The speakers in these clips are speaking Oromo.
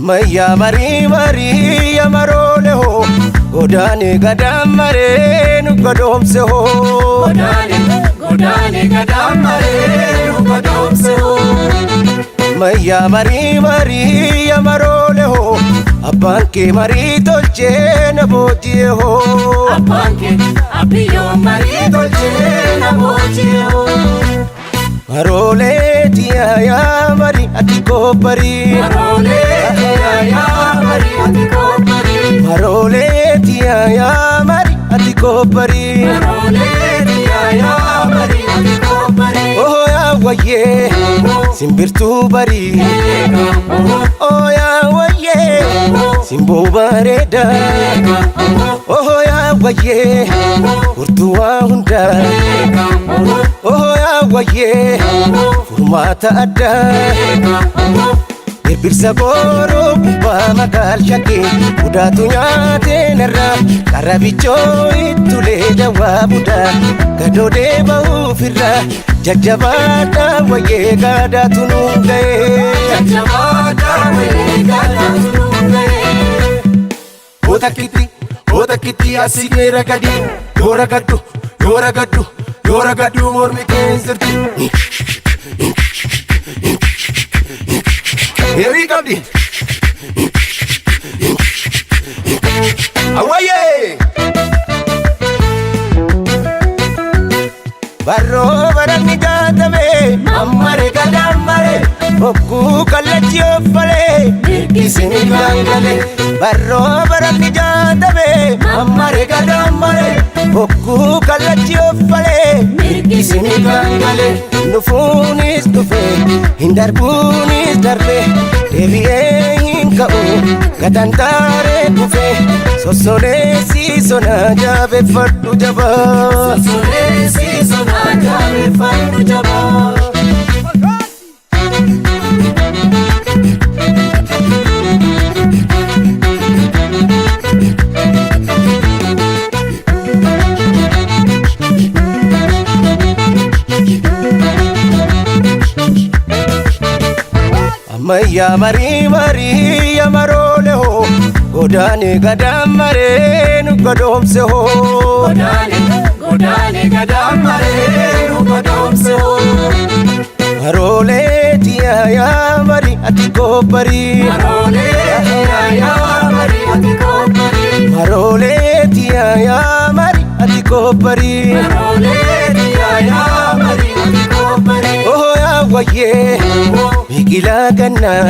Ammayyaa marii marii yamaroole hoo godaane gadaan maree nu gadoomse hoo. Godaane godaane gadaan maree nu gadoomse hoo. Ammayyaa marii marii yamaroole hoo abbaan kee marii tolchee na booji'e hoo. Abbaan kee abbiyyoo marii tolchee na booji'e hoo. Maroolee tiyaayaa marii ati koobbarii. Maroolee tiyaayaa marii ati koobbarii. Maroolee tiyaayaa marii ati koobbarii. Maroolee tiyaayaa marii ati koobbarii. Oh yaa wayyee simbirtuu barii. Oh yaa wayyee simboo bareedaa. Oh yaa wayyee furtuu waa hundaa. Oh yaa wayyee furmaata addaa. Birbirsa gooroo gubbaa magaal shakkee budaatu nyaatee narraa qarrabichoo ittulee dawaa budaa gadoodee ba'uufirraa jajjabaadhaa wayyee gaadaatu nu ga'ee. Jajjabaadhaa wayyee gaadaatu nu ga'ee. Hootakkitti hootakkitti asii geera gadi yoo ragaddu yoo ragaddu yoo ragaddu mormi kee sirti. Heerii qabdi. Awwayyee! Barroo baranni jaatame ammare gadammare bokkuu kallachi offalee mirgisini gaangale. Barroo baranni jaatame ammare gadammare bokkuu kallachi offalee mirgisini gaangale. Nufuunis dhufe hin darbuunis darbe deebi'ee hin ka'u gatantaaree kufe sossoleessi sona jabeeffadhu jabaa. Soleessi sonaa jabeeffadhu jabaa. Ammayyaa marii marii yamaroole hoo godaane gadaan maree nu gadoomse hoo. Godaane godaane gadaan maree nu gadoomse hoo. Maroolee tiyaayaa marii ati koobbarii. Maroolee tiyaayaa marii ati koobbarii. Maroolee tiyaayaa marii ati koobbarii. Maroolee tiyaayaa marii ati koobbarii. Oh yaa wayyee biqilaa gannaa.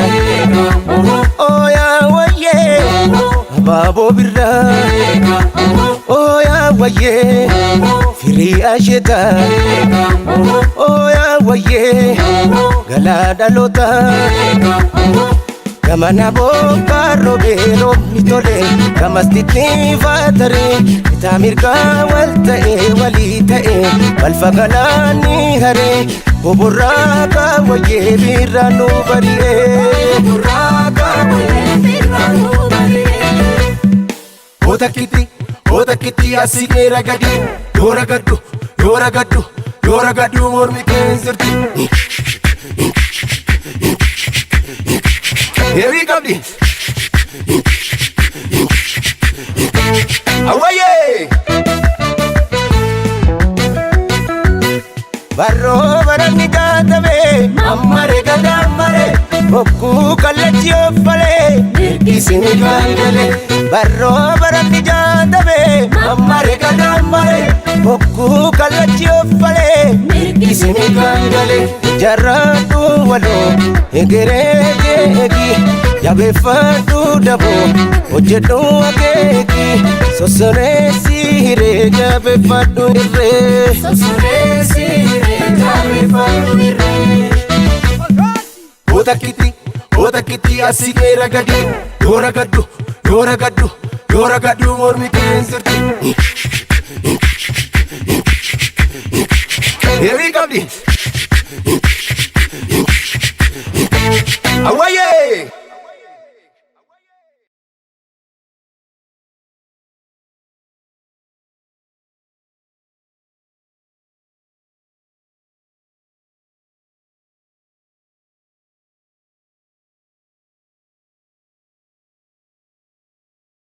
Oh yaa wayyee abaaboo birraa. Oh yaa wayyee firii asheetaa. Oh yaa wayyee galaa dhalootaa. Gamana bokkaa roobee roobni tole gamas tittiifataree bitaa mirgaa wal ta'ee walii ta'ee balfa galaanni haree boborraa kaawwayyee birraa nu bari'ee. Burraa kaawwayyee birraa nu bari'ee. Hootakkitti hootakkitti asii geera gadi yoo ragaddu yoo ragaddu yoo ragaddu mormi kee sirti. Heerii qabdi. Awwayyee! Barroo baranni jaatame ammare gadammare bokkuu kallachi offalee mirgisini gaangale. Barroo baranni jaatame ammare gadammare bokkuu kallachi offalee mirgisini gaangale. Jaarraadhu waloo egeree jeegi jabeeffadhu daboo hojjedhu akeeki sossoreessi hiree jabeeffadhu irree. Sosoleessi hiree jabeeffadhu irree. Hootakkitti hootakkitti asii geera gadi yoo ragaddu yoo ragaddu yoo ragaddu mormi kee sirti. Heerii qabdi.